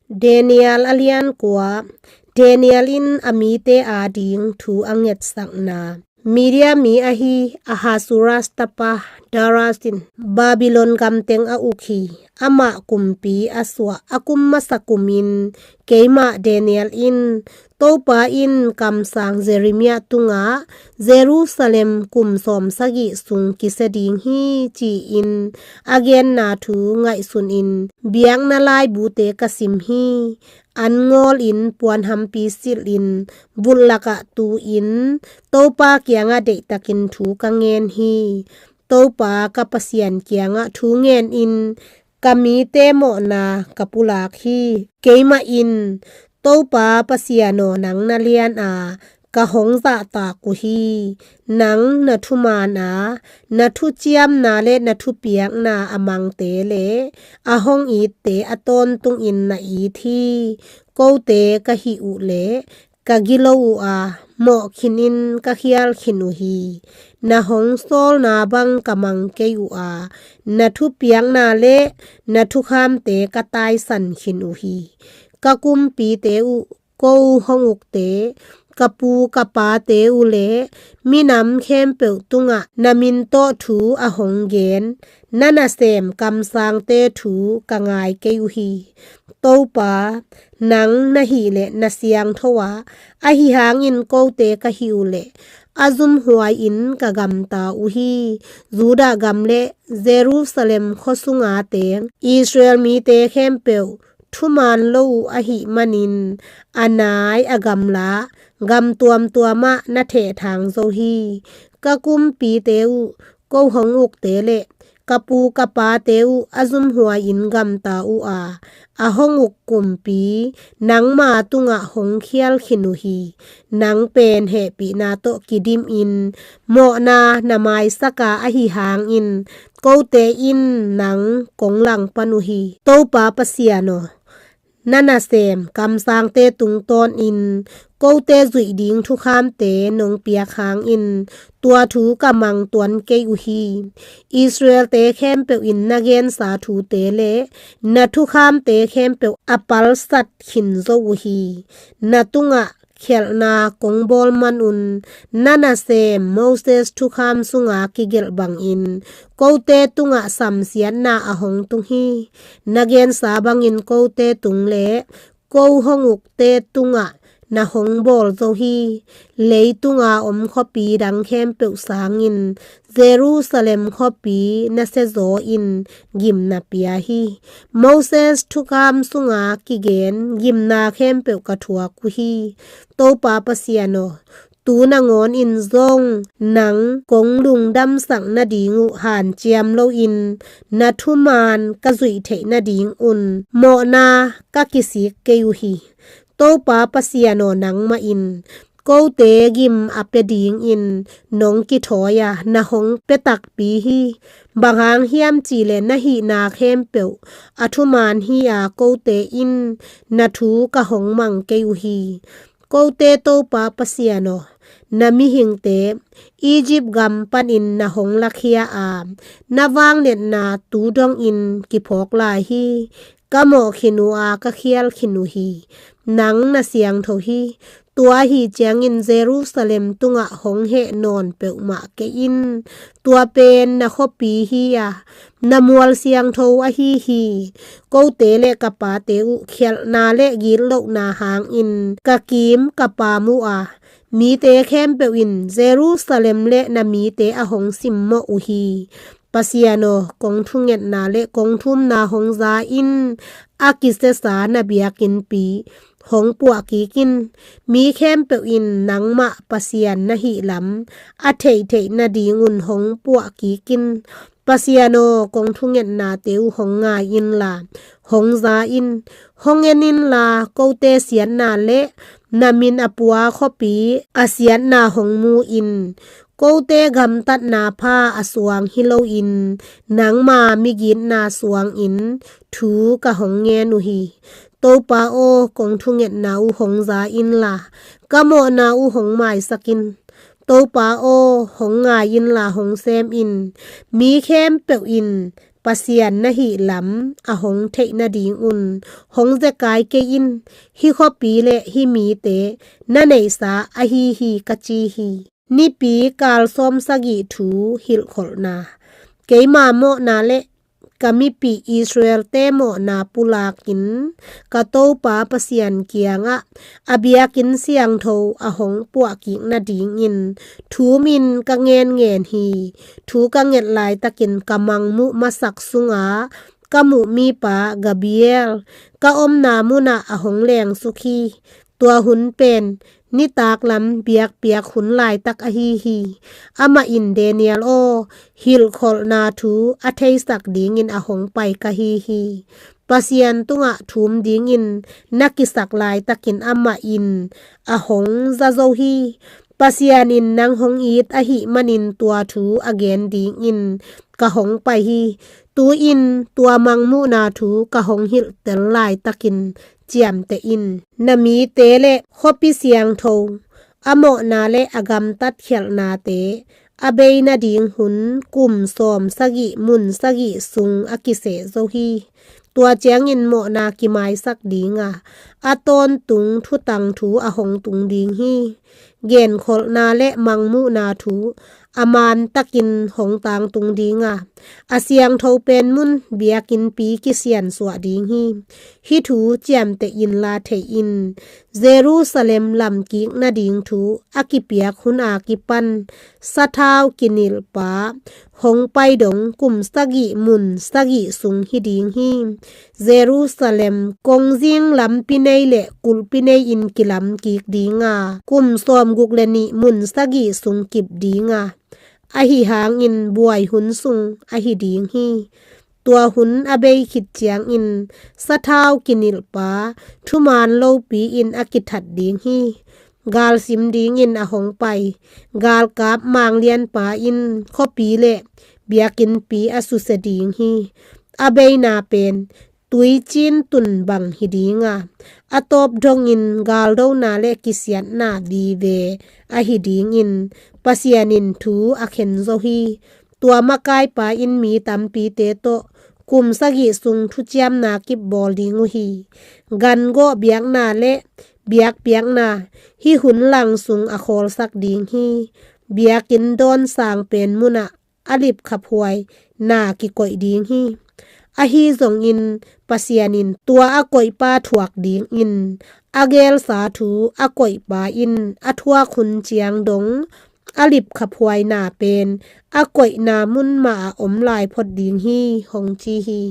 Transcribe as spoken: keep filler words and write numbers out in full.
Daniel a lian kua. Daniel in a mite ading thu a ngetsakna. Media mi ahi Ahasuerus tapa Darius in Babylon gam teng a uk hi. Amah kumpi a suah a kum masa kumin keimah Daniel in Topa in kamsang Jeremiah tungah Jerusalem kum sawmsagih sung kisia ding hi ci-in a genna thu ngaihsunin biakna laibute ka sim hi. An ngawlin puanhampi silhin vut lakah tu-in Topa kiangah deihtakin thu ka ngen hi. Topa ka Pasian kiangah thu ngenin ka mite mawhna ka pulak hi. Keimah in Topa Pasian aw, nang na lian a, ka hong zahtak uh hi. Nang na thumaan a, na thuciamna le na thupiakna a mangte le a hong itte a tawntungin na it hi. Kote ka hih uh le ka gilo uh a, mawh khinin ka khial khin uh hi. Na hong sawlna bang ka mang kei uh a, na thupiakna le na thukhamte ka taisan khin uh hi. Ka kumpite uh, ko hong ukte, ka pu ka pate uh le minam khempeuh tungah na min tawh thu a hong gen, na nasem kamsangte thu ka ngai kei uh hi. Topa, nang na hih leh na siangtho a, ahi hangin kote ka hih uh leh a zumhuai-in ka gamta uh hi. Judah gam le Jerusalem khua sunga teng Israel mite khempeuh thumaan lo uh ahih manin a nai a gamla gam tuamtuamah na thehthang zo hi. Ka kumpite uh, ko hong ukte le ka pu ka pate uh a zumhuai-in gamta uh a, a hong uk kumpi nangma tungah hong khial khin uh hi. Nang pen hehpihna tawh kidimin mawhna na maisak a, ahi hangin kote in nang kong langpan uh hi. Topa Pasian aw, na nasem kamsangte tungtawnin kote zuih ding thukhamte nong piak hangin tua thu ka mang tuan kei uh hi. Israelte khempeuh in na gensa thute le na thukhamte khempeuh a palsat khin zo uh hi. Na tungah khialhna kong bawl manun na nasem Moses thukham sunga kigelh bangin kote tungah samsiatna a hong tung hi. Na gensa bangin kote tung le ko hong ukte tungah na hong bawl zo hi. Leitunga om khuapi dang khempeuh sangin Jerusalem khuapi na siazaw in gimna pia hi. Moses thukham sunga kigen gimna khempeuh ka thuak uh hi. Topa Pasian aw, tu nangawnin zong nang kong lungdamsak nading uh hanciam loin na thumaan ka zuih theih nadingun mawhna ka kisik kei uh hi. Topa Pasian aw, nangmah in kote gim a pia dingin nong kithawi a, na hong pia takpi hi. Bang hang hiam cihleh na hihna khempeuh a thumaan hi a, kote in na thu ka hong mang kei uh hi. Kote Topa Pasian aw, na mihingte Egypt gam panin na hong lakhia a, na vangliatna tu dongin kiphawk lai hi. Ka mawh khin uh a, ka khial khin uh hi. Nang na siangtho hi. Tua ahi ciangin Jerusalem tungah hong heh nawn peuhmah kei in. Tua pen na khuapi hi a, na mual siangtho ahi hi. Kote le ka pate uh khialhna le gitlohna hangin ka kiim ka paam uh a, mite khempeuh in Jerusalem le na mite a hong simmawh uh hi. Pasian aw, kong thungetna le kong thumna hong za in, a kisiasa na biakinnpi hong puah kik in. Mi khempeuh in nangmah Pasian na hih lam a theihtheih nadingun hong puah kik in. Pasian aw, kong thungetnate uh hong ngai inla hong za in. Hong en inla kote siatna le na min a pua khuapi a siatna hong mu in. Kote gamtatna pha a suang hi loin nangma migitna suangin thu ka hong ngen uh hi. Topa aw, kong thungetna uh hong za inla ka mawhna uh hong maisak in. Topa aw, hong ngai inla hong sem in. Mi khempeuh in Pasian na hih lam a hong theih nadingun hong zekai kei in. Hih khuapi le hih mite na neihsa ahi hi, ka ci hi. Nipi kal sawm sagih thu hilhkholhna. Keima mawhna le ka mipih Israel-te mawhna pulakin ka Topa Pasian kiangah a biakinn siangtho a hong puahkik nadingin thumin ka ngenngen hi. Thu ka nget laitakin ka mangmuh masak sunga ka muh mipa Gabriel ka omna munah a hong lengsuk hi. Tua hun pen nitak lam biakpiak hun laitak ahi hi. Amah in, Daniel aw, hilhkholhna thu a theisak dingin a hong pai ka hi hi. Pasian tungah thum dingin na kisak laitakin amah in a hong za zo hi. Pasian in nang hong it ahih manin tua thu a gen dingin ka hong pai hi. Tu-in tua mangmuhna thu ka hong hilhtel laitakin ciamteh in. Na mite le khuapi siangtho a mawhna le a gamtat khialhnate a bei nading hun kum sawm sagih mun sagih sung a kiseh zo hi. Tua ciangin mawhna kimaisak dinga, a tawntung thutang thu a hong tung ding hi. Genkholhna le mangmuhna thu a mantakin hong tangtung dinga, a siangtho pen mun biakinnpi kisiansuah ding hi. Hih thu ciamteh inla thei in. Jerusalem lamkik nading thu a kipiak huna kipan sathau kinilhpa hong pai dong kum sagih mun sagih sung hi ding hi. Jerusalem kongzing lampi nei le kulhpi nei-in kilamkik dinga, kum sawmguk le nih mun sagih sung kip dinga, ahi hangin buai hun sung ahi ding hi. Tua hun a bei khit ciangin sathau kinilhpa thuman lopi-in a kithat ding hi. Galsim dingin a hong pai galkap manglianpa in khuapi le biakinnpi a susia ding hi. A beina pen tuicin tun bang hi dinga, a tawp dongin galdona le kisiatna vive ahi dingin Pasian in thu a khen zo hi. Tua makaipa in mi tampite tawh kum sagih sung thuciamna kip bawl ding uh hi. Gangawh biakna le biakpiakna hih hun lang sung a khawlsak ding hi. Biakinn dawn sang pen munah a lipkhaphuai na kikoih ding hi. Ahi zongin Pasian in tua a koihpa thuak dingin a gelsa thu a koihpa in a thuak hun ciang dong a lipkhaphuai na pen a koihna mun mah a om lai phot ding hi, hong ci hi.